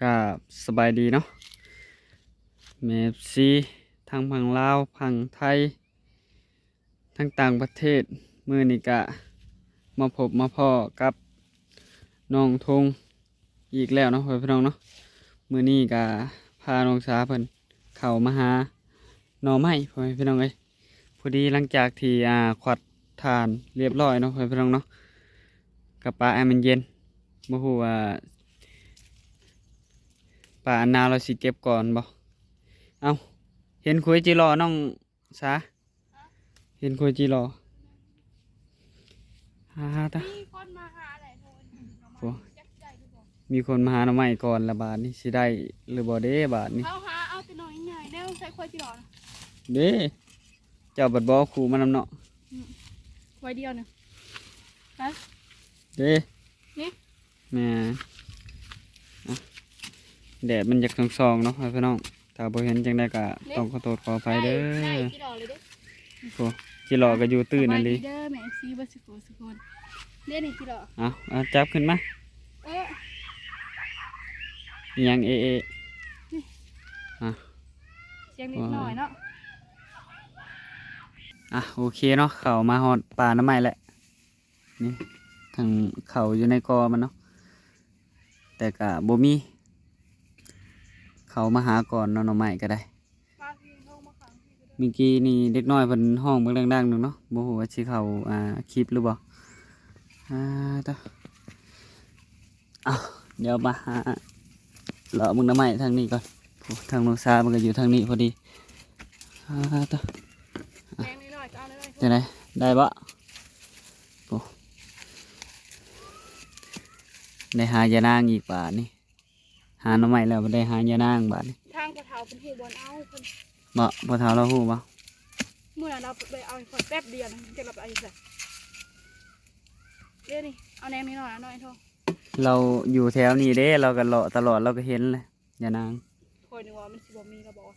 ກາບສະບາຍດີເນາະ ແມ່ເອັຟຊີ ທັງຝັ່ງລາວ ຝັ່ງໄທ ທັງຕ່າງປະເທດ. ມື້ນີ້ກະມາພົບມາພໍ້ກັບນ້ອງທົງອີກແລ້ວເນາະ ພໍ່ແມ່ພີ່ນ້ອງເນາະ. ມື້ນີ້ກະພານ້ອງສາເພິ່ນເຂົ້າມາຫາໜໍ່ໄມ້ ພໍ່ແມ່ພີ່ນ້ອງເອີຍ. ພໍດີຫຼັງຈາກທີ່ ອ່າ ຄວັດຖ່ານລຽບຮ້ອຍເນາະ ພໍ່ແມ່ພີ່ນ້ອງເນາະ ກະປະໃຫ້ມັນເຢັນ. ບໍ່ຮູ້ວ່າປ້າອັນນາລາວຊິເກັບກ່ອນບໍ່? ເອົ້າ ເຫັນຂວາຍຈີຫຼໍ່ນ້ອງສາ ເຫັນຂວາຍຈີຫຼໍ່ ຫາຕາ ມີຄົນມາຫາແຫຼະ ໂທ ໂອ້ ຈັກຊິໄດ້ຫຼືບໍ່ ມີຄົນມາຫາໜໍ່ໄມ້ກ່ອນລະ ບາດນີ້ຊິໄດ້ຫຼືບໍ່ເດ້ບາດນີ້. ເຮົາຫາເອົາແຕ່ໜໍ່ໃຫຍ່ແນວໃສ່ຂວາຍຈີຫຼໍ່ນະ ເດ້ ເຈົ້າບັດບໍ່ເອົາຄູ່ມານຳເນາະ. ອືມ ໄວ້ດຽວໜຶ່ງ ຮະ ເດ້ ນີ້ ແມ່ນ. ອ່ະ ແດດມັນຢາກສ່ອງໆເນາະ ພີ່ນ້ອງ ຖ້າບໍ່ເຫັນຈັ່ງໃດກໍຕ້ອງຂໍໂທດຂໍອະໄພເດີ. ໄດ້ ໄດ້ຈີຫຼໍ່ເລີຍເດ້ ໂອ້ ຈີຫຼໍ່ກໍຢູ່ຕື້ນນັ້ນເດ. ສະບາຍດີເດີແມ່ເອັຟຊີ ເບິດສຸຂູສຸຄົນເດ້. ນີ້ຈີຫຼໍ່ ເອົາ ເອົາຈັບຂຶ້ນມາ ເອີ ອີ່ຫຍັງເອ ເອ ນີ້ ອ່ະ ສຽງເລັກນ້ອຍເນາະ. ອ່ະ ໂອເຄເນາະ ເຂົ້າມາຮອດປ່າໜໍ່ໄມ້ແລ້ວ. ນີ້ ທັງເຂົ້າຢູ່ໃນກໍມັນເນາະ ແຕ່ກະບໍ່ມີ ເຂົ້າມາຫາກ່ອນເນາະ ໜໍ່ໄມ້ກໍໄດ້. ເມື່ອກີ້ນີ້ເດັກນ້ອຍເພິ່ນຮ້ອງບັກດັງໆໜຶ່ງເນາະ ບໍ່ຮູ້ວ່າຊິເຂົ້າ ອ່າ ຄລິບຫຼືບໍ່. ອ່າ ຕະ ເອົາ ດຽວມາຫາເລາະເບິ່ງໜໍ່ໄມ້ທາງນີ້ກ່ອນ. ໂອ້ ທາງນ້ອງສາເພິ່ນກໍຢູ່ທາງນີ້ພໍດີ. ອ່າ ຕະ ແກງນ້ອຍໆກໍເອົານ້ອຍໆ ຈັ່ງໃດ ໄດ້ບໍ່? ໂອ້ ໄດ້ຫາຢານາງອີກບາດນີ້ ຫາໜໍ່ໄມ້ແລ້ວໄດ້ຫາຢານາງບາດນີ້. ທາງພໍ່ເຖົ້າເພິ່ນຮູ້ບ່ອນເອົາເພິ່ນ ບໍ່ ພໍ່ເຖົ້າລາວຮູ້ບໍ່? ມື້ນັ້ນລາວໄປເອົາໃຫ້ຂ້ອຍແປັບດຽວນະ ຈັກລາວໄປເອົາຢູ່ໃສ. ເດ້ນີ້ ເອົາແນງນ້ອຍໆ ເອົາໜ້ອຍໂທ. ລາວຢູ່ແຖວນີ້ເດ້ ລາວກໍເລາະຕະຫຼອດ ລາວກໍເຫັນແຫຼະ ຍານາງ. ຂ້ອຍນຶກວ່າມັນຊິບໍ່ມີ ລາວບອກວ່າ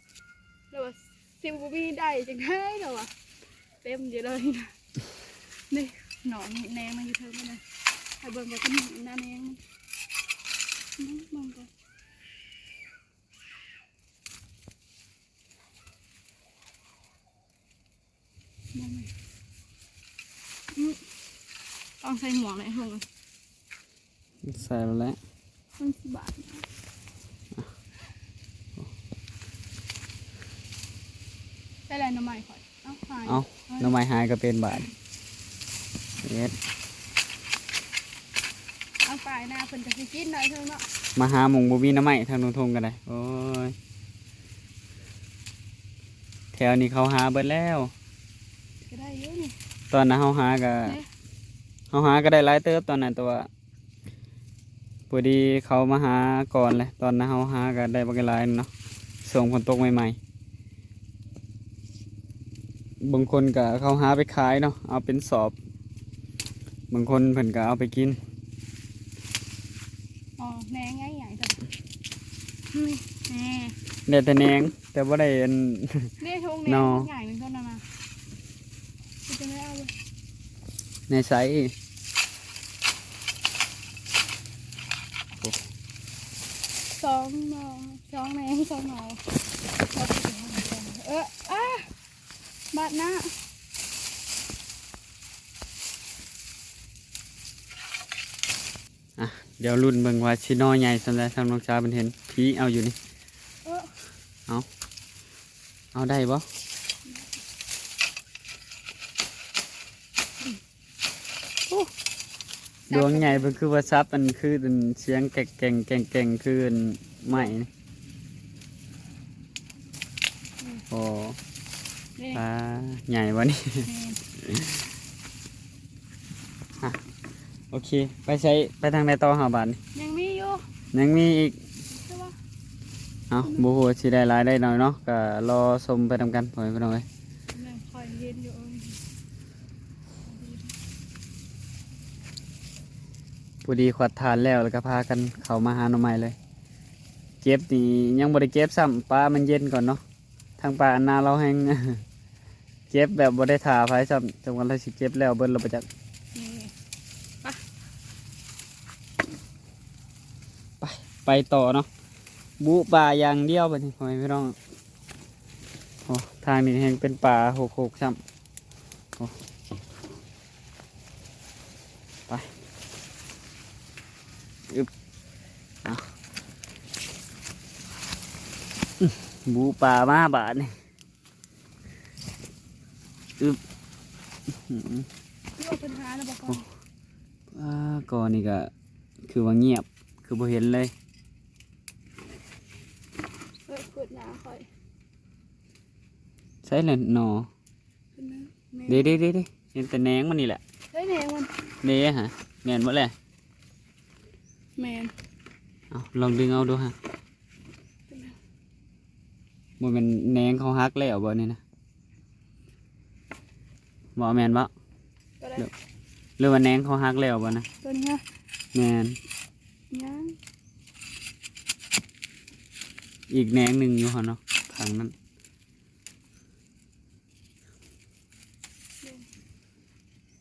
ລາວວ່າຊິບໍ່ມີໄດ້ຈັ່ງໃດ ລາວວ່າ ເຕັມຢູ່ເລີຍນະ. ນີ້ ໜໍ່ນີ້ແນງມັນຢູ່ເທິງນັ້ນນະ ໃຫ້ເບິ່ງກ່ອນ ໜ້າແນງມັນ ເບິ່ງກ່ອນ. ອືມ ຕ້ອງໃສ່ໝວກແຫຼະ ເບິ່ງ ໃສ່ແລ້ວແຫຼະ ມັນຊິບາດ. ໃສ່ແລ້ວໜໍ່ໄມ້ຂ້ອຍ ເອົາຫາຍ ເອົ້າ ເອົາ ໜໍ່ໄມ້ຫາຍກໍເປັນບາດ ເຮັດ ເອົາໄປນາເພິ່ນກໍຊິກິນໄດ້ເທິງເນາະ. ມາຫາໝ່ອງບໍ່ມີໜໍ່ໄມ້ທາງດົງທົ່ງກໍໄດ້ ໂອ້ຍ. ແຖວນີ້ເຂົາຫາເບິດແລ້ວ ກໍໄດ້ຢູ່ນີ້. ຕອນນັ້ນເຮົາຫາກໍ ນີ້ ເຮົາຫາກໍໄດ້ຫຼາຍເຕີບຕອນນັ້ນ ແຕ່ວ່າພໍດີເຂົາມາຫາກ່ອນແຫຼະ ຕອນນັ້ນເຮົາຫາກໍໄດ້ບັກຫຼາຍເນາະ ຊ່ວງຝົນຕົກໃໝ່ໆ. ບາງຄົນກໍເຂົາຫາໄປຂາຍເນາະ ເອົາເປັນສອບ ບາງຄົນເພິ່ນກໍເອົາໄປກິນ. ອໍ ແນງໃຫຍ່ໆ ນີ້ ນີ້ ໄດ້ແຕ່ແນງ ແຕ່ບໍ່ໄດ້ອັນ ນີ້ ທົ່ງແນງ ໜໍ່ ໃຫຍ່ເປັນຕົ້ນນັ້ນນະ ເປັນຈັ່ງໃດ ເອົາເບິ່ງ ໃນໃສ ໂອ້ ສອງໜໍ່ ສອງແນງ ສອງໜໍ່ ເອີ ອາ ບາດໜ້າ. ອ່ະ ດຽວລຸ້ນເບິ່ງວ່າຊິໜໍ່ໃຫຍ່ສ່ຳໃດ ທາງນ້ອງສາວເພິ່ນເຫັນ ພີ້ເອົາຢູ່ນີ້ ເອີ ເອົາ ເອົາໄດ້ບໍ່? ໂອ້ ດວງໃຫຍ່ເພິ່ນຄືວ່າສັບ ອັນ ຄືອັນສຽງແກງແກງແກງແກງ ຄືອັນໄມ້ນີ້. ອືມ ໂອ້ ນີ້ ອ່າ ໃຫຍ່ບໍ່ນີ້? ແມ່ນ ອ່ະ ໂອເຄ ໄປໃສ ໄປທາງໃດຕໍ່ເຮົາບາດນີ້? ຍັງມີຢູ່ ຍັງມີອີກ ແຕ່ວ່າ ເອົ້າ ບໍ່ຮູ້ວ່າຊິໄດ້ຫຼາຍໄດ້ໜ້ອຍເນາະ ກໍລໍຊົມໄປນຳກັນ ພໍ່ແມ່ພີ່ນ້ອງເອີຍ. ແມ່ນ ຂ້ອຍເຫັນຢູ່ ເອີ ພໍດີຄວັດຖ່ານແລ້ວ ແລ້ວກໍພາກັນເຂົ້າມາຫາໜໍ່ໄມ້ເລີຍ. ເກັບນີ້ຍັງບໍ່ໄດ້ເກັບຊ້ຳ ປະມັນເຢັນກ່ອນເນາະ. ທາງປ້າອັນນາລາວແຮ່ງເກັບແບບບໍ່ໄດ້ຖ້າໃຜຊ້ຳ ຈັກວ່າລາວຊິເກັບແລ້ວເບິດແລ້ວບໍ່ຈັກ. ນີ້ ໄປ ໄປ ໄປຕໍ່ເນາະ. ບຸປາຢ່າງດຽວບັດນີ້ ພໍ່ແມ່ພີ່ນ້ອງ. ໂອ້ ທາງນີ້ແຮ່ງເປັນປ່າຮົກໆຊ້ຳ. ໂອ້ ໄປ ອຶບ ເອົາ ບຸປາມາບາດນີ້. ອຶບ ຄືວ່າເພິ່ນຫາແລ້ວບໍ່ກ່ອນ? ໂອ້ ອ່າ ກໍນີ້ກໍຄືວ່າງຽບ ຄືບໍ່ເຫັນເລີຍ. ເອີ ເກີດໜ້າຂ້ອຍ ໃສ່ແລ້ວໜໍ່. ເຫັນແລ້ວ ແມ່ນ ເດ້ໆໆໆ ເຫັນແຕ່ແໜງມັນນີ້ແຫຼະ. ໃສ່ແໜງມັນ ເດ້ຫະ ແມ່ນບໍ່ແຫຼະ? ແມ່ນ. ເອົາ ລອງດຶງເອົາດູຫະ. ບໍ່ແມ່ນແໜງເຂົາຫັກແລ້ວບໍ່ນີ້ນະ? ບໍ່ແມ່ນບໍ່? ກໍໄດ້ ຫຼືວ່າແໜງເຂົາຫັກແລ້ວບໍ່ນະ? ຕົວນີ້ຫະ? ແມ່ນ ຍັງ ອີກແໜງໜຶ່ງຢູ່ຫັ້ນເນາະ ຂ້າງນັ້ນ.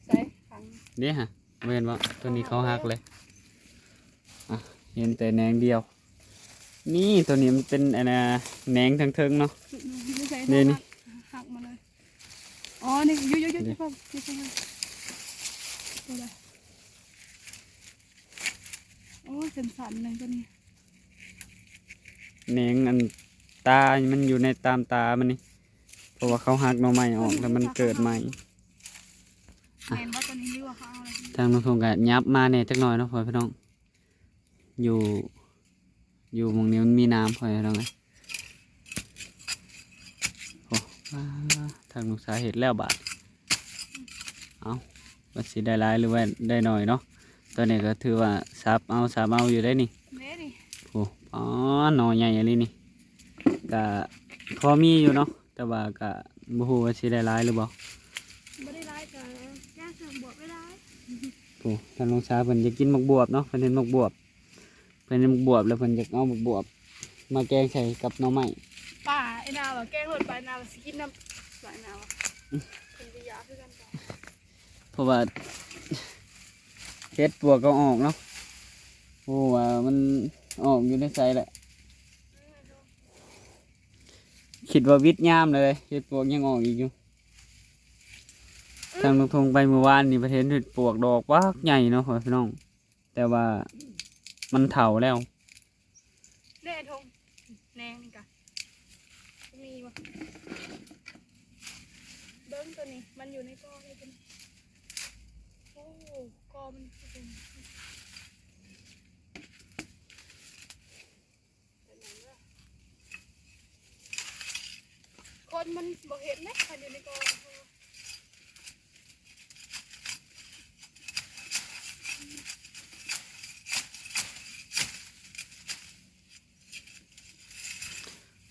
ໃສ່ ຂ້າງ ເດ້ຫະ. ບໍ່ເຫັນບໍ່? ຕົວນີ້ເຂົາຫັກເລີຍ. ອ່ະ ເຫັນແຕ່ແໜງດຽວ. ນີ້ ຕົວນີ້ມັນເປັນອັນນ່າ ແໜງເທິງໆເນາະ. ນີ້ໃສ່ ນີ້ ຫັກ ຫັກມາເລີຍ. ອໍ ນີ້ ຢູ່ໆໆ ເດ້ ເພິ່ນ ໂອ້ຍ ສັ້ນໆເລີຍຕົວນີ້. ແໜງອັນຕາ ມັນຢູ່ໃນຕາມຕາມັນນີ້ ເພາະວ່າເຂົາຫັກໜໍ່ໄມ້ອອກແລ້ວມັນເກີດໃໝ່. ແມ່ນບໍ່ຕົວນີ້? ຫຼືວ່າເຂົາເອົາແລ້ວ? ທາງລຸງທົງກໍຫຍັບມາແດ່ຈັກໜ້ອຍເນາະ ພໍ່ແມ່ພີ່ນ້ອງ. ຢູ່ ຢູ່ໝ່ອງນີ້ມັນມີນ້ຳ ພໍ່ແມ່ພີ່ນ້ອງເອີຍ. ໂອ້ ທາງລູກສາວເຮັດແລ້ວບາດ. ເອົ້າ ວ່າຊິໄດ້ຫຼາຍ ຫຼືວ່າໄດ້ໜ້ອຍເນາະ. ຕອນນີ້ກໍຖືວ່າສັບເອົາ ສັບເອົາຢູ່ໄດ໋ນີ້. ເດ້ນີ້ ໂອ້ ອໍ ໜໍ່ໃຫຍ່ອີ່ຫຼີນີ້. ກະພໍມີຢູ່ເນາະ ແຕ່ວ່າກະບໍ່ຮູ້ວ່າຊິໄດ້ຫຼາຍຫຼືບໍ່. ບໍ່ໄດ້ຫຼາຍກະ ກະເຊິ່ງບວບໄດ້ຫຼາຍ. ໂອ້ ທ່ານລົງຊາເພິ່ນຢາກກິນໝາກບວບເນາະ ເພິ່ນເຫັນໝາກບວບ ເພິ່ນເຫັນໝາກບວບແລ້ວເພິ່ນຢາກເອົາໝາກບວບມາແກງໃສ່ກັບໜໍ່ໄມ້. ປ້າ ໄອ້ນາວ່າແກງໂລດໄປ ນາວ່າຊິກິນນຳ ວ່າໄອ້ນາວ່າ ເພິ່ນກໍຢາກຄືກັນ. ເພາະວ່າເຫັດປວກກໍອອກເນາະ ບໍ່ຮູ້ວ່າມັນອອກຢູ່ໃນໃສແຫຼະ. ຄິດວ່າວິດຍາມເລີຍ ເຫັດປວກຍັງອອກອີກຢູ່. ທາງລຸງທົງໄປມື້ວານນີ້ ໄປເຫັນເຫັດປວກດອກບັກໃຫຍ່ເນາະ ພໍ່ແມ່ພີ່ນ້ອງ ແຕ່ວ່າມັນເຖົ້າແລ້ວ. ເດ້ ທົ່ງແນງນີ້ກະມີບໍ່? ເບິ່ງຕົວນີ້ ມັນຢູ່ໃນກໍເລີຍຕົວນີ້. ໂອ້ ກໍມັນຄືເປັນ ຄົນມັນບໍ່ເຫັນເດ້ ຄັນຢູ່ໃນກໍ.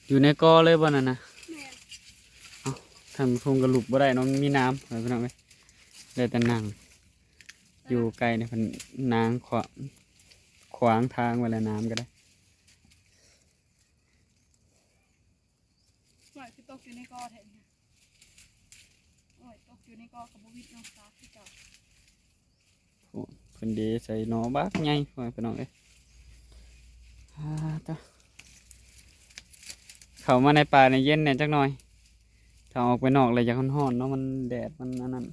ຢູ່ໃນກໍເລີຍບໍ່ນັ້ນນະ? ແມ່ນ. ເອົ້າ ທາງພຸ້ນກໍລຸກບໍ່ໄດ້ເນາະ ມັນມີນ້ຳ ພີ່ນ້ອງເອີຍ ໄດ້ແຕ່ນັ່ງ. ຢູ່ໃກ້ນີ້ເພິ່ນນາງຂວາ- ຂວາງທາງໄວ້ແລ້ວ ນ້ຳກໍໄດ້. ຫ້ວຍ ຄືຕົກຢູ່ໃນກໍແທ້ນີ້. ໂອ້ຍ ຕົກຢູ່ໃນກໍກໍບໍ່ວິດເນາະ ສາຄືເກົ່າ. ໂອ້ ເພິ່ນເດໃສ່ໜໍ່ບັກໃຫຍ່ ພີ່ນ້ອງເອີຍ. ອາ ຕະ ເຂົ້າມາໃນປ່ານີ້ເຢັນແດ່ຈັກໜ້ອຍ ຖ້າອອກໄປນອກແລ້ວຢາກຮ້ອນໆເນາະ ມັນແດດມັນອັນນັ້ນ.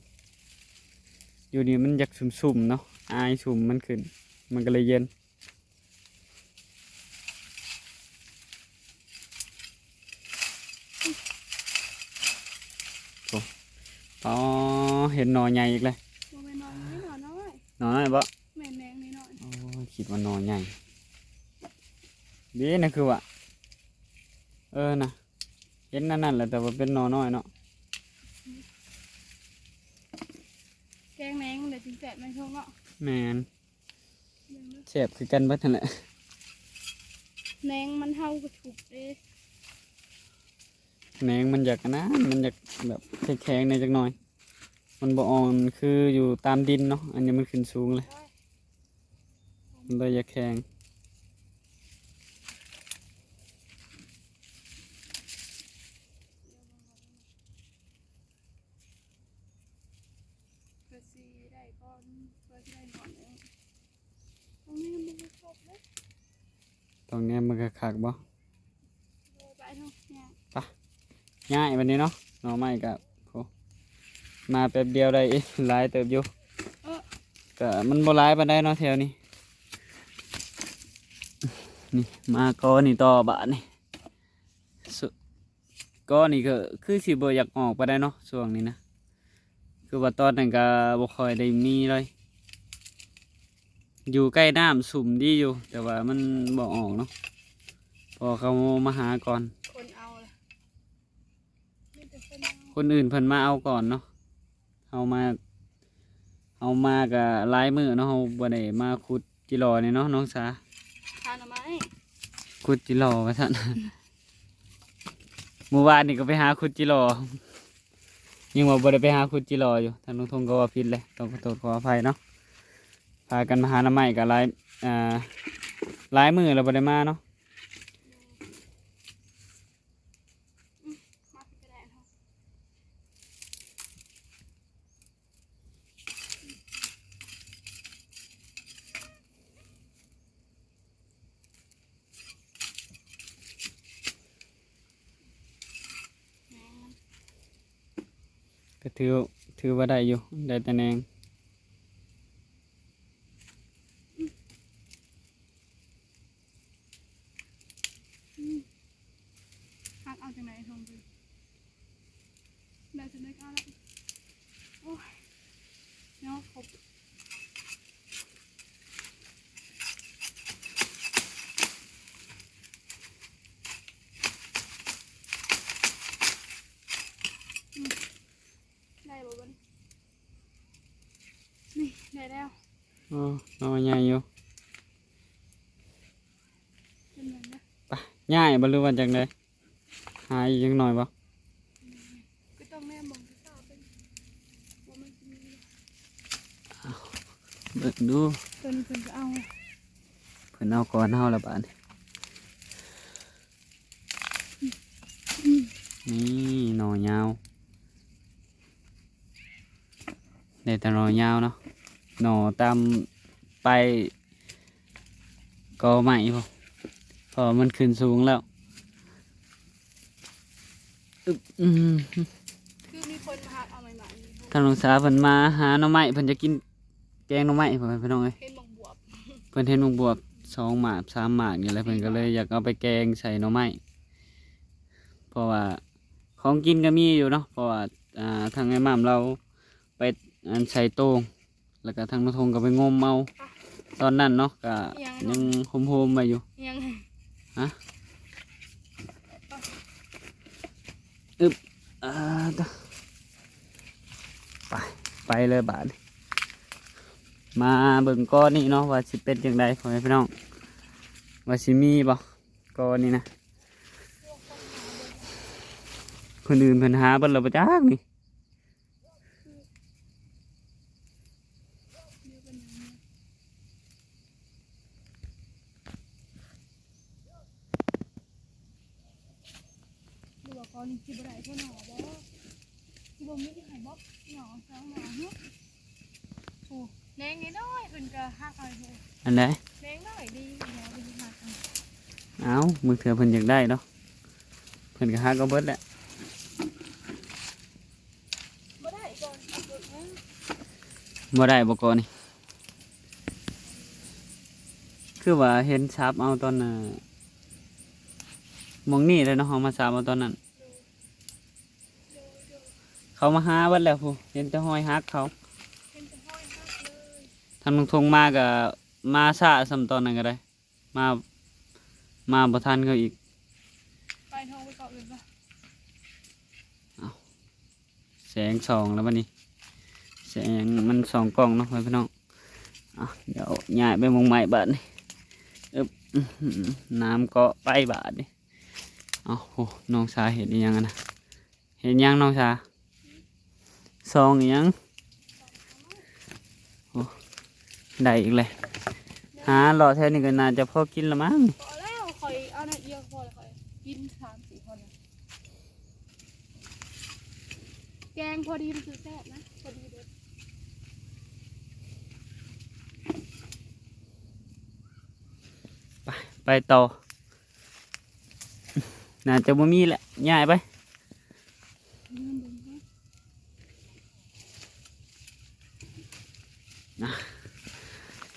ຢູ່ນີ້ມັນຢາກຊຸ່ມໆເນາະ ອາຍຊຸ່ມມັນຂຶ້ນ ມັນກໍເລີຍເຢັນ. ໂອ້ ອໍ ເຫັນໜໍ່ໃຫຍ່ອີກແລ້ວ. ບໍ່ແມ່ນໜໍ່ໃຫຍ່ ໜໍ່ນ້ອຍ. ໜໍ່ນ້ອຍບໍ? ແມ່ນ ແໜງນ້ອຍໆ. ໂອ້ຍ ຄິດວ່າໜໍ່ໃຫຍ່ເດ້ ນັ້ນຄືວ່າ ເອີ ນະ ເຫັນອັນນັ້ນແຫຼະ ແຕ່ວ່າເປັນໜໍ່ນ້ອຍເນາະ. ແກງແໜງມັນໄດ້ຈິງແຊບແມ່ນທຸກເນາະ. ແມ່ນ. ແຊບຄືກັນເບິດຫັ້ນແຫຼະ. ແໜງມັນເຮົາກໍທຸບເດ້. ແໜງມັນຢາກອັນນັ້ນ ມັນຢາກແບບແຂງໆແດ່ຈັກໜ້ອຍ. ມັນບໍ່ອ່ອນຄືຢູ່ຕາມດິນເນາະ ອັນນີ້ມັນຂຶ້ນສູງເລີຍ ມັນເລີຍຢາກແຂງ. ເພື່ອຊິໄດ້ກ່ອນ ເພື່ອຊິໄດ້ກ່ອນເອງ. ຕົງນີ້ມັນບໍ່ຄົບເລີຍ. ຕ້ອງແນມເບິ່ງຄັກໆບໍ່? ເອີ ໄປເນາະ ຍ້າຍ ໄປ ຍ້າຍບັດນີ້ເນາະ. ໜໍ່ໄມ້ກໍ ໂອ້ ມາແປັບດຽວໄດ້ ເອະ ຫຼາຍເຕີບຢູ່. ເອີ ກໍມັນບໍ່ຫຼາຍປານໃດເນາະແຖວນີ້. ນີ້ ມາກໍນີ້ຕໍ່ບາດນີ້ ສ- ກໍນີ້ກໍຄືຊິບໍ່ຢາກອອກປານໃດເນາະ ຊ່ວງນີ້ນະ. ຄືວ່າຕອນນັ້ນກໍບໍ່ຄ່ອຍໄດ້ມີເລີຍ ຢູ່ໃກ້ນ້ຳຊຸ່ມດີຢູ່ ແຕ່ວ່າມັນບໍ່ອອກເນາະ ເພາະເຂົາມາຫາກ່ອນ ຄົນເອົາລະ ມີແຕ່ຄົນເອົາ ຄົນອື່ນເພິ່ນມາເອົາກ່ອນເນາະ. ເຮົາມາ ເຮົາມາກໍຫຼາຍມື້ເນາະ ເຮົາບໍ່ໄດ້ມາຂຸດຈິຫຼໍ່ນີ້ເນາະນ້ອງສາ ຫາໜໍ່ໄມ້ ຂຸດຈິຫຼໍ່ວ່າຊັ້ນ. ມື້ວານນີ້ກໍໄປຫາຂຸດຈິຫຼໍ່ ຍັງວ່າບໍ່ໄດ້ໄປຫາຂຸດຈິຫຼໍ່ຢູ່. ທາງລຸງທົງກໍເວົ້າຜິດແຫຼະ ຕ້ອງຂໍໂທດຂໍອະໄພເນາະ. ພາກັນມາຫາໜໍ່ໄມ້ກໍຫຼາຍ ອ່າ ຫຼາຍມື້ແລ້ວບໍ່ໄດ້ມາເນາະ. ກໍຖື ຖືວ່າໄດ້ຢູ່ ໄດ້ແຕ່ແໜງ. ອືມ ຫັກເອົາຈັ່ງໃດທອງເພິ່ນ ໄດ້ຈັ່ງໃດກໍເອົາລະ. ໂອ້ຍ ເນາະ ຄົບ ອືມ ໄດ້ບໍ່ບັດນີ້? ນີ້ ໄດ້ແລ້ວ. ອໍ ໜໍ່ໃຫຍ່ຢູ່. ເປັນຫຍັງນະ? ໄປ ຍ້າຍບໍ່ ຫຼືວ່າຈັ່ງໃດ? ຫາອີກຈັກໜ້ອຍບໍ່? ອືມ ກໍຕ້ອງແນມເບິ່ງຄືເກົ່າ ເປັນ ວ່າມັນຊິມີ ເບິ່ງດູ. ຕົວນີ້ເພິ່ນກໍເອົາ ເພິ່ນເອົາກ່ອນເຮົາລະບາດນີ້. ນີ້ໜໍ່ຍາວ ໄດ້ແຕ່ໜໍ່ຍາວເນາະ ໜໍ່ຕາມປາຍກໍໄມ້ພຸ້ນ ເພາະວ່າມັນຂຶ້ນສູງແລ້ວ. ອຶບ ອືມ ຄືມີຄົນມາຫາເອົາໃໝ່ໆນີ້ ທາງນ້ອງສາເພິ່ນມາຫາໜໍ່ໄມ້ ເພິ່ນຈະກິນແກງໜໍ່ໄມ້ ພໍ່ແມ່ພີ່ນ້ອງເອີຍ. ເຫັນໝາກບວບ ເພິ່ນເຫັນໝາກບວບສອງໝາກສາມໝາກນີ້ແຫຼະ ເພິ່ນກໍເລີຍຢາກເອົາໄປແກງໃສ່ໜໍ່ໄມ້ ເພາະວ່າຂອງກິນກໍມີຢູ່ເນາະ ເພາະວ່າ ອ່າ ທາງອ້າຍໝ້ຳລາວໄປ ອັນ ໃສ່ໂຕ່ງ ແລ້ວກໍທາງນ້ອງທົງກໍໄປງົມເອົາຕອນນັ້ນເນາະ ກໍຍັງໂຮມໆໄວ້ຢູ່. ຫຍັງ? ຮະ? ອຶບ ອ່າ ຕະ ໄປ ໄປເລີຍບາດນີ້. ມາເບິ່ງກໍນີ້ເນາະ ວ່າຊິເປັນຈັ່ງໃດ ພໍ່ແມ່ພີ່ນ້ອງ ວ່າຊິມີບໍ່ກໍນີ້ນະ. ຄົນອື່ນເພິ່ນຫາເບິດແລ້ວບໍ່ຈັກນີ້. ຫຼືວ່າກໍນີ້ຊິບໍ່ໄດ້ເທື່ອໜໍ່ບໍ່? ຊິບໍ່ມີໃຫ້ບໍ່? ໜໍ່ສອງໜໍ່ຫື? ໂອ້ ແໜງນ້ອຍໆ ເພິ່ນກໍຫັກເອົາຢູ່. ອັນໃດ? ແໜງນ້ອຍດີ ໜໍ່ດີຫັກເອົາ. ເອົ້າ ບາງເທື່ອເພິ່ນຢາກໄດ້ເນາະ ເພິ່ນກໍຫັກເອົາເບິດແຫຼະ. ບໍ່ໄດ້ກ່ອນ ເອົາເບິດເນາະ. ບໍ່ໄດ້ບໍ່ກ່ອນນີ້? ຄືວ່າເຫັນສັບເອົາຕອນນ່າ ໝ່ອງນີ້ເລີຍເນາະ ເຮົາມາສັບເອົາຕອນນັ້ນ. ໂດຍ ໂດຍ ໂດຍ ເຂົາມາຫາເບິດແລ້ວພຸ້ນ ເຫັນແຕ່ຮອຍຫັກເຂົາ. ເຫັນແຕ່ຮອຍຫັກເລີຍ. ທາງລຸງທົງມາກໍມາຊ້າສ່ຳຕອນນັ້ນກໍໄດ້. ມາ ມາບໍ່ທັນເຂົາອີກ. ໄປໂທໄປເກາະອື່ນປະ. ເອົ້າ ແສງສ່ອງແລ້ວບັດນີ້ ແສງມັນສ່ອງກ້ອງເນາະ ພໍ່ແມ່ພີ່ນ້ອງ. ອ່ະ ດຽວຍ້າຍໄປໝ່ອງໃໝ່ບາດນີ້. ອຶບ ນ້ຳເກາະໄປບາດນີ້. ເອົ້າ ໂອ້ ນ້ອງສາເຮັດອີ່ຫຍັງຫັ້ນນະ? ເຮັດຫຍັງນ້ອງສາ? ສ່ອງອີ່ຫຍັງ? ໂອ້ ໄດ້ອີກແລ້ວ. ຫາເລາະແຖວນີ້ກໍໜ້າຈະພໍກິນລະມັ້ງ. ພໍແລ້ວ ຂ້ອຍເອົາໜ້ອຍດຽວກໍພໍແລ້ວ ຂ້ອຍກິນສາມສີ່ຄົນ. ແກງພໍດີ ມັນຊິແຊບນະ ພໍດີເບິດ. ໄປ ໄປ ໄປຕໍ່. ໜ້າຈະບໍ່ມີແຫຼະ ຍ້າຍໄປ.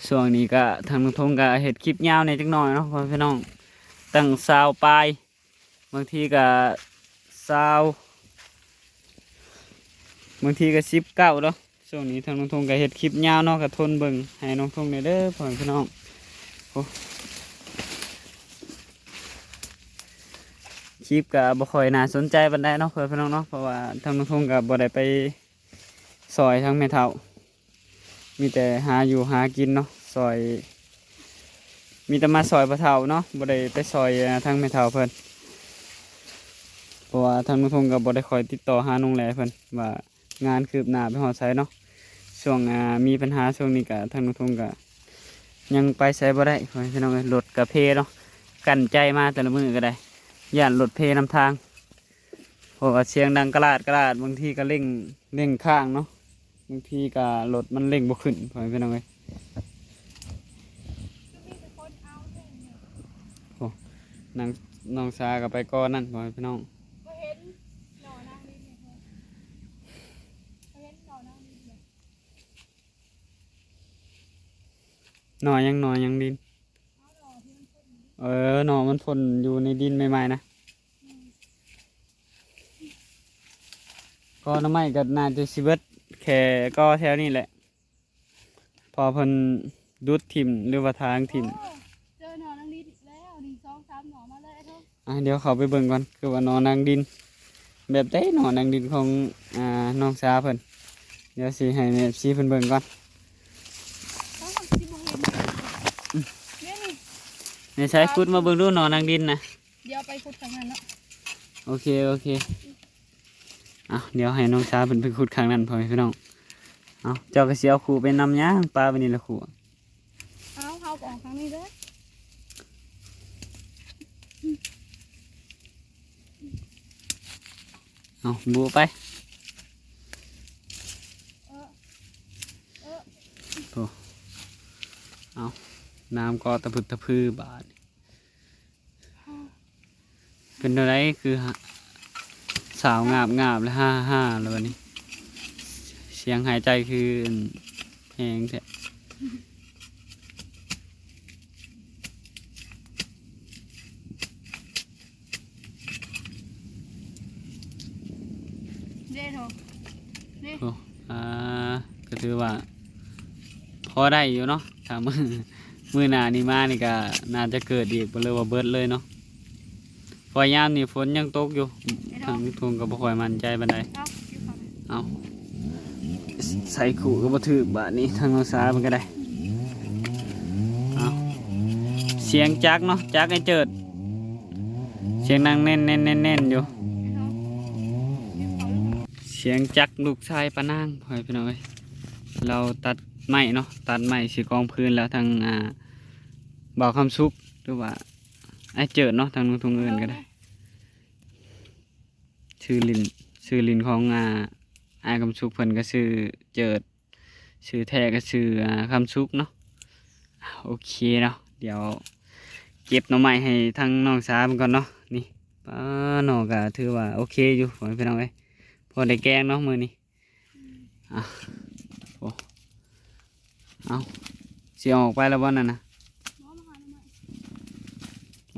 ຊ່ວງນີ້ກະທາງລຸງທົງກະເຮັດຄລິບຍາວແດ່ຈັກໜ້ອຍເນາະ ພໍ່ແມ່ພີ່ນ້ອງ, ຕັ້ງຊາວປາຍ ບາງທີກະຊາວ ບາງທີກະສິບເກົ້າເນາະ. ຊ່ວງນີ້ທາງນ້ອງທົງກະເຮັດຄລິບຍາວເນາະ ກະທົນເບິ່ງໃຫ້ນ້ອງທົງແດ່ເດີ ພໍ່ແມ່ພີ່ນ້ອງ. ໂອ້ ຄລິບກະບໍ່ຄ່ອຍໜ້າສົນໃຈປານໃດເນາະ ພໍ່ແມ່ພີ່ນ້ອງເນາະ, ເພາະວ່າທາງນ້ອງທົງກະບໍ່ໄດ້ໄປຊ່ອຍທາງແມ່ເຖົ້າ. ມີແຕ່ຫາຢູ່ຫາກິນເນາະ ຊ່ອຍ ມີແຕ່ມາຊ່ອຍພໍ່ເຖົ້າເນາະ ບໍ່ໄດ້ໄປຊ່ອຍ ອາ ທາງແມ່ເຖົ້າເພິ່ນ. ເພາະວ່າທາງນ້ອງທົງກໍບໍ່ໄດ້ຄ່ອຍຕິດຕໍ່ຫານ້ອງແຫຼເພິ່ນວ່າງານຄືບໜ້າໄປຮອດໃສເນາະ. ຊ່ວງ ອາ ມີບັນຫາຊ່ວງນີ້ກະ ທາງນ້ອງທົງກະຍັງໄປໃສບໍ່ໄດ້ ພໍ່ແມ່ພີ່ນ້ອງເອີຍ. ລົດກະເພເນາະ ກັ້ນໃຈມາແຕ່ລະມື້ກໍໄດ້ ຢ້ານລົດເພນຳທາງ ເພາະວ່າສຽງດັງກະລາດກະລາດ ບາງທີກໍເລັ່ງ ເລັ່ງຄ້າງເນາະ, ບາງທີກໍລົດມັນເລັ່ງບໍ່ຂຶ້ນ ພໍ່ແມ່ພີ່ນ້ອງເອີຍ. ໂອ້ ນາງ ນ້ອງສາກໍໄປກ່ອນນັ້ນ ພໍ່ແມ່ພີ່ນ້ອງ. ໜໍ່ຫຍັງ ໜໍ່ຫຍັງດິນ? ເອີ ໜໍ່ມັນພົ້ນຢູ່ໃນດິນໃໝ່ໆນະ. ກໍໜໍ່ໄມ້ກໍໜ້າຈະຊິເບິດແຄ່ກໍແຖວນີ້ແຫຼະ ເພາະເພິ່ນດຸດຖິ້ມ ຫຼືວ່າຖາງຖິ້ມ. ໂອ້ ເຈີໜໍ່ນາງດິນອີກແລ້ວ ໜຶ່ງ ສອງ ສາມ ໜໍ່ມາເລີຍ ອ້າຍທອງ. ອ່ະ ດຽວເຂົ້າໄປເບິ່ງກ່ອນ ຄືວ່າໜໍ່ນາງດິນແບບໃດ ໜໍ່ນາງດິນຂອງ ອ່າ ນ້ອງສາເພິ່ນ. ດຽວຊິໃຫ້ແມ່ເອັຟຊີເພິ່ນເບິ່ງກ່ອນ. ເອົາ ຊິບໍ່ເຫັນເດ້ນີ້. ໃນໃສ ຂຸດມາເບິ່ງດູ ໜໍ່ນາງດິນນະ. ດຽວໄປຂຸດຂ້າງນັ້ນເນາະ. ໂອເຄ ໂອເຄ. ເອົາ ດຽວໃຫ້ນ້ອງສາເພິ່ນໄປຂຸດຂ້າງນັ້ນ ພໍ່ແມ່ພີ່ນ້ອງ. ເອົາ ເຈົ້າກໍຊິເອົາຂູໄປນຳຫຍັງ ປາໄວ້ນີ້ລະຂູ. ເອົາ ເຮົາກໍອອກທາງນີ້ເດີ. ເອົາ ບຸໄປ. ເອີ ເອີ ໂອ້ ເອົາ ນ້ຳກໍຕະພຶດຕະພືບາດນີ້. ເປັນແນວໃດ ຄືສາວງາບໆ ແລະ ຮ່າໆ ແລ້ວບັດນີ້ ສຽງຫາຍໃຈຄືແຮງແທ້. ເດ້ໂທ ເດ້ ໂອ້ ອ່າ ກໍຖືວ່າພໍໄດ້ຢູ່ເນາະ ຖ້າມື້ ມື້ໜ້ານີ້ມານີ້ກໍໜ້າຈະເກີດອີກ ບໍ່ເລີຍວ່າເບິດເລີຍເນາະ ເພາະຍາມນີ້ຝົນຍັງຕົກຢູ່ ທາງທຸງກໍບໍ່ຄ່ອຍໝັ້ນໃຈປານໃດ. ເອົາ ໃສ່ຂູກໍບໍ່ຖືກບາດນີ້ ທາງນ້ອງສາເພິ່ນກໍໄດ້. ເອົາ ສຽງຈັກເນາະ ຈັກໄອ້ເຈີດ ສຽງດັງແໜ້ນໆໆໆຢູ່ ສຽງຈັກລູກຊາຍປ້ານາງ ພໍ່ແມ່ພີ່ນ້ອງເອີຍ. ລາວຕັດໄມ້ເນາະ ຕັດໄມ້ຊິກອງຟືນແລ້ວ ທາງ ອ່າ ບ່າວຄຳສຸກ ຫຼືວ່າອ້າຍເຈີດເນາະ ທາງນ້ອງທຸງເອີ້ນກໍໄດ້. ຊື່ຫຼິ້ນ ຊື່ຫຼິ້ນຂອງ ອ່າ ອ້າຍຄຳສຸກເພິ່ນກໍຊື່ເຈີດ ຊື່ແທ້ກໍຊື່ ອ່າ ຄຳສຸກເນາະ. ໂອເຄເນາະ ດຽວເກັບໜໍ່ໄມ້ໃຫ້ທາງນ້ອງສາເພິ່ນກ່ອນເນາະ. ນີ້ ປ້າ ໜໍ່ກໍຖືວ່າໂອເຄຢູ່ ພໍ່ແມ່ພີ່ນ້ອງເອີຍ ພໍໄດ້ແກງເນາະມື້ນີ້. ອ່ະ ໂອ້ ເອົ້າ ຊິອອກໄປແລ້ວບໍ່ນັ້ນນະ?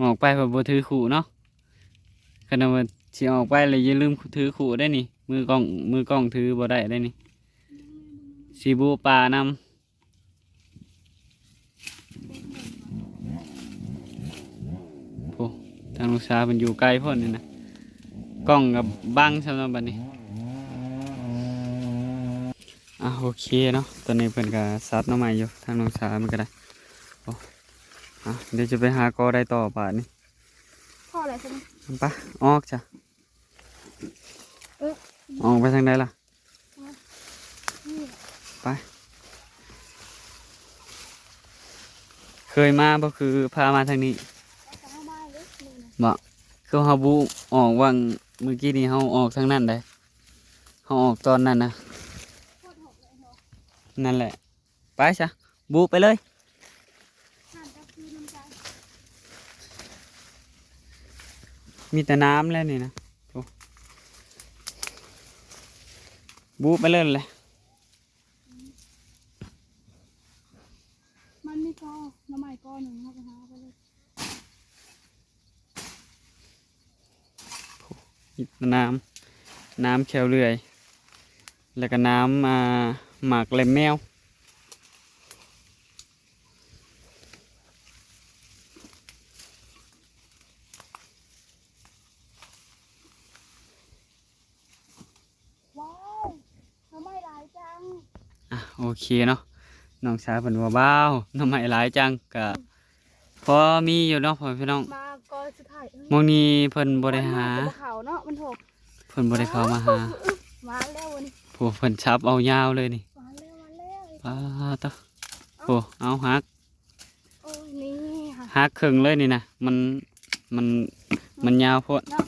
ອອກໄປເພິ່ນບໍ່ຖືຂູເນາະ. ຄັນວ່າຊິອອກໄປແລ້ວຢ່າລືມຖືຂູໄດ້ນີ້ ມືກ້ອງ ມືກ້ອງຖືບໍ່ໄດ້ໄດ້ນີ້ ຊິບຸປ່ານຳ. ໂອ້ ທາງລູກສາວເພິ່ນຢູ່ໄກໂພດນີ້ນະ ກ້ອງກໍບັງຊ້ຳເນາະບັດນີ້. ອ່ະ ໂອເຄເນາະ ຕອນນີ້ເພິ່ນກໍສັບໜໍ່ໄມ້ຢູ່ ທາງນ້ອງສາວເພິ່ນກໍໄດ້. ໂອ້ ອ່ະ ດຽວຈະໄປຫາກໍໄດ້ຕໍ່ບາດນີ້. ພໍແລ້ວຊັ້ນ ໄປ ອອກຊະ. ເອີ ອອກໄປທາງໃດລະ? ໄປ ເຄີຍມາບໍ່? ຄືພາມາທາງນີ້ບໍ່? ຄືເຮົາບຸອອກຫວ່າງມື້ກີ້ນີ້ ເຮົາອອກທາງນັ້ນໃດ ເຮົາອອກຕອນນັ້ນນະ. ນັ້ນແຫຼະ ໄປຊະ ບຸໄປເລີຍ. ຫັ້ນກໍຄືນ້ຳໃຈ ມີແຕ່ນ້ຳແຫຼະນີ້ນະ. ໂອ້ ບຸໄປເລີຍແຫຼະ. ມັນມີກໍໜໍ່ໄມ້ກໍໜຶ່ງ ເຮົາໄປຫາເອົາໄປເລີຍ. ໂອ້ ມີແຕ່ນ້ຳ ນ້ຳແຂ້ວເລື່ອຍ ແລ້ວກໍນ້ຳ ອ່າ ໝາກແລັມແມວ. ວ້າວ ໜໍ່ໄມ້ຫຼາຍຈັງ. ອ່ະ ໂອເຄເນາະ ນ້ອງສາວເພິ່ນວ່າ ວ້າວ ໜໍ່ໄມ້ຫຼາຍຈັງ ກະ ອືມ ພໍມີຢູ່ເນາະ ພໍ່ແມ່ພີ່ນ້ອງ. ມາກໍສຸດທ້າຍ ເອີ ໝ່ອງນີ້ເພິ່ນບໍ່ໄດ້ຫາ ມັນກໍບໍ່ເຂົ້າເນາະ ມັນໂທ ເພິ່ນບໍ່ໄດ້ເຂົ້າມາຫາ. ມາແລ້ວນີ້ ໂອ້ ເພິ່ນສັບເອົາຍາວເລີຍນີ້. ມາແລ້ວ ມາແລ້ວ. ປາດໂທ້ ເອົ້າ ໂອ້ ເອົາຫັກ. ໂອ້ຍ ນີ້ ຫັກເຄິ່ງເລີຍນີ້ນະ ມັນ ມັນ ມັນຍາວໂພດເນາະ.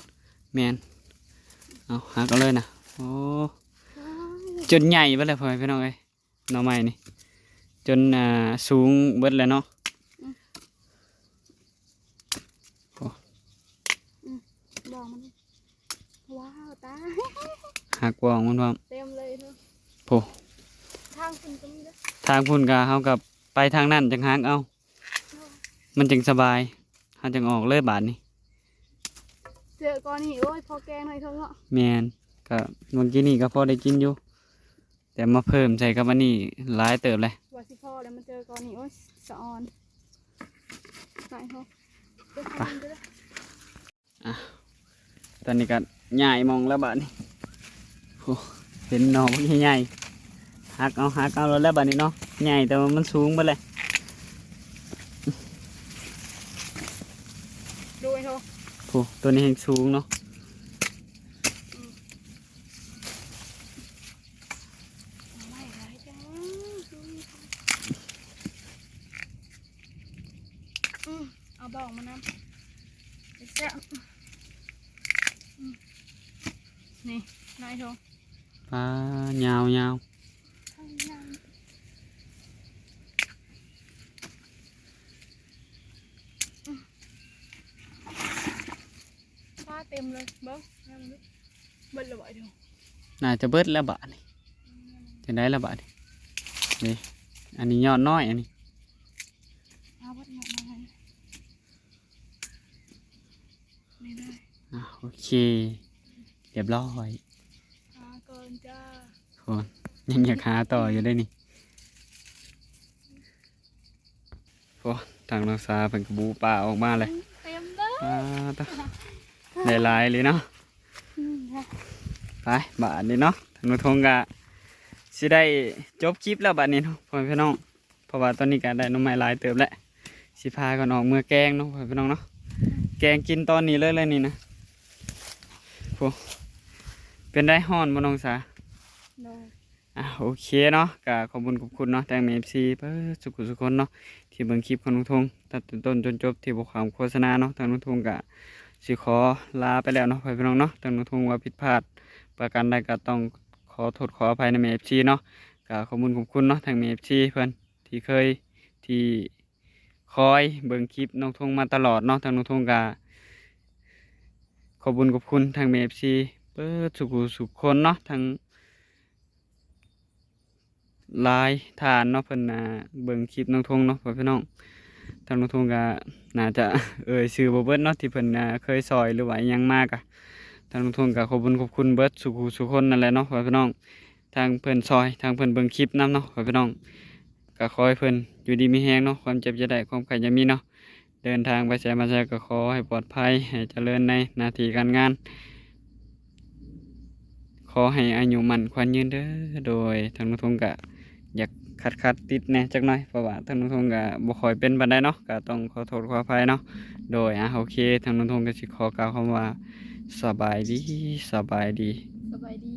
ແມ່ນ ເອົາ ຫັກເອົາເລີຍນະ. ໂອ້ ວ້າວ ຈົນໃຫຍ່ເບິດແລ້ວ ພໍ່ແມ່ພີ່ນ້ອງເອີຍ ໜໍ່ໄມ້ນີ້ ຈົນ ອ່າ ສູງເບິດແລ້ວເນາະ. ອືມ ໂອ້ ອືມ ດອກມັນ ວ້າວ ຕາຍ ຫັກວອງມັນພ້ອມ ເຕັມເລີຍເນາະ. ໂອ້ ທາງພຸ້ນກໍມີເດີ ທາງພຸ້ນກໍເຮົາກໍໄປທາງນັ້ນຈັ່ງຫັກເອົາ ໂອ້ ມັນຈຶ່ງສະບາຍ ເຮົາຈຶ່ງອອກເລີຍບາດນີ້. ເຈີກໍນີ້ ໂອ້ຍ ພໍແກງໜ້ອຍເຖິງເນາະ. ແມ່ນ ກໍເມື່ອກີ້ນີ້ກໍພໍໄດ້ກິນຢູ່ ແຕ່ມາເພີ່ມໃສ່ກັບອັນນີ້ຫຼາຍເຕີບເລີຍ ວ່າຊິພໍແລ້ວ ມາເຈີກໍນີ້ ໂອ້ຍ ສະອອນ ໄປເຖາະ. ໄປ ອ່ະ ຕອນນີ້ກໍຍ້າຍໝ່ອງແລ້ວບາດນີ້. ໂອ້ ເຫັນໜໍ່ບັກໃຫຍ່ໆ ຫັກເອົາ ຫັກເອົາແລ້ວບາດນີ້ເນາະ. ໃຫຍ່ແຕ່ວ່າມັນສູງເບິດເລີຍ ໂດຍເນາະ. ໂອ້ ຕົວນີ້ແຮງສູງເນາະ. ອືມ ໜໍ່ໄມ້ຫຼາຍຈັງ ອືມ ເອົາດອກມານຳ ແຊບ. ອືມ ນີ້ ນາຍໂທ ປາ ຍາວໆ. ປາ ເຕັມເລີຍ ເບິ່ງ ເບິ່ງດູ ເບິດແລ້ວບໍ່? ໜ້າຈະເບິດແລ້ວບາດນີ້. ອືມ ຈັ່ງໃດລະບາດນີ້? ນີ້ ອັນນີ້ຍອດນ້ອຍ ອັນນີ້ ເອົາເບິດຍອດນ້ອຍ ນີ້ເດີ. ອ່ະ ໂອເຄ ຮຽບຮ້ອຍ ຫາກ່ອນຈ້າ. ໂອ້ ຍັງຢາກຫາຕໍ່ຢູ່ເດ້ນີ້. ໂອ້ ທາງນ້ອງສາເພິ່ນກໍບູປາອອກມາແລ້ວ ເຕັມເດີ ອ່າ ຕະ ໄດ້ຫຼາຍເລີຍເນາະ. ອືມ ໄປ ບາດນີ້ເນາະ ທາງນ້ອງທົງກໍຊິໄດ້ຈົບຄລິບແລ້ວບາດນີ້ເນາະ ພໍ່ແມ່ພີ່ນ້ອງ. ເພາະວ່າຕອນນີ້ກໍໄດ້ໜໍ່ໄມ້ຫຼາຍເຕີບແລ້ວ ຊິພາກັນອອກເມືອແກງເນາະ ພໍ່ແມ່ພີ່ນ້ອງເນາະ. ແກງກິນຕອນນີ້ເລີຍ ເລີຍນີ້ນະ. ໂອ້ ເປັນໃດ ຮ້ອນບໍ່ນ້ອງສາ? ໂດຍ ອ່ະ ໂອເຄເນາະ ກໍຂອບຄຸນຂອບຄຸນເນາະ ທາງແມ່ເອັຟຊີເບິດສູ່ຜູ້ສູ່ຄົນເນາະ ທີ່ເບິ່ງຄລິບຂອງນ້ອງທົງຕັ້ງແຕ່ຕົ້ນຈົນຈົບ ທີ່ບໍ່ຂ້າມໂຄສະນາເນາະ. ທາງນ້ອງທົງກໍຊິຂໍລາໄປແລ້ວເນາະ ພໍ່ແມ່ພີ່ນ້ອງເນາະ. ທາງນ້ອງທົງວ່າຜິດພາດປະການໃດກໍຕ້ອງຂໍໂທດຂໍອະໄພນຳແມ່ເອັຟຊີເນາະ. ກໍຂອບຄຸນຂອບຄຸນເນາະ ທາງແມ່ເອັຟຊີເພິ່ນ ທີ່ເຄີຍ ທີ່ຄອຍເບິ່ງຄລິບນ້ອງທົງມາຕະຫຼອດເນາະ. ທາງນ້ອງທົງກໍຂອບບຸນຂອບຄຸນທາງແມ່ເອັຟຊີເບິດສູ່ຜູ້ສູ່ຄົນເນາະ ທັງຫຼາຍທ່ານເນາະ ເພິ່ນ ອ່າ ເບິ່ງຄລິບນ້ອງທົງເນາະ ພໍ່ແມ່ພີ່ນ້ອງ. ທາງນ້ອງທົງກໍໜ້າຈະເອີ່ຍຊື່ບໍ່ເບິດເນາະ ທີ່ເພິ່ນ ອ່າ ເຄີຍຊ່ອຍ ຫຼືວ່າອີ່ຫຍັງມາ. ກໍທາງນ້ອງທົງກໍຂອບບຸນຂອບຄຸນເບິດສູ່ຜູ້ສູ່ຄົນນັ້ນແຫຼະເນາະ ພໍ່ແມ່ພີ່ນ້ອງ. ທັງເພິ່ນຊ່ອຍ ທັງເພິ່ນເບິ່ງຄລິບນຳເນາະ ພໍ່ແມ່ພີ່ນ້ອງ. ກໍຂໍໃຫ້ເພິ່ນຢູ່ດີມີແຮງເນາະ ຄວາມເຈັບຢ່າໄດ້ ຄວາມໄຂ້ຢ່າມີເນາະ. ເດີນທາງໄປໃສມາໃສກໍຂໍໃຫ້ປອດໄພ ໃຫ້ຈະເລີນໃນໜ້າທີ່ການງານ ຂໍໃຫ້ອາຍຸໝັ້ນຂວັນຍືນເດີ. ໂດຍ ທາງນ້ອງທົງກໍຢາກຂັດໆຕິດແດ່ຈັກໜ້ອຍ ເພາະວ່າທາງນ້ອງທົງກໍບໍ່ຄ່ອຍເປັນປານໃດເນາະ ກໍຕ້ອງຂໍໂທດຂໍອະໄພເນາະ. ໂດຍ ອ່າ ໂອເຄ ທາງນ້ອງທົງກໍຊິຂໍກ່າວຄຳວ່າ ສະບາຍດີ ສະບາຍດີ ສະບາຍດີ.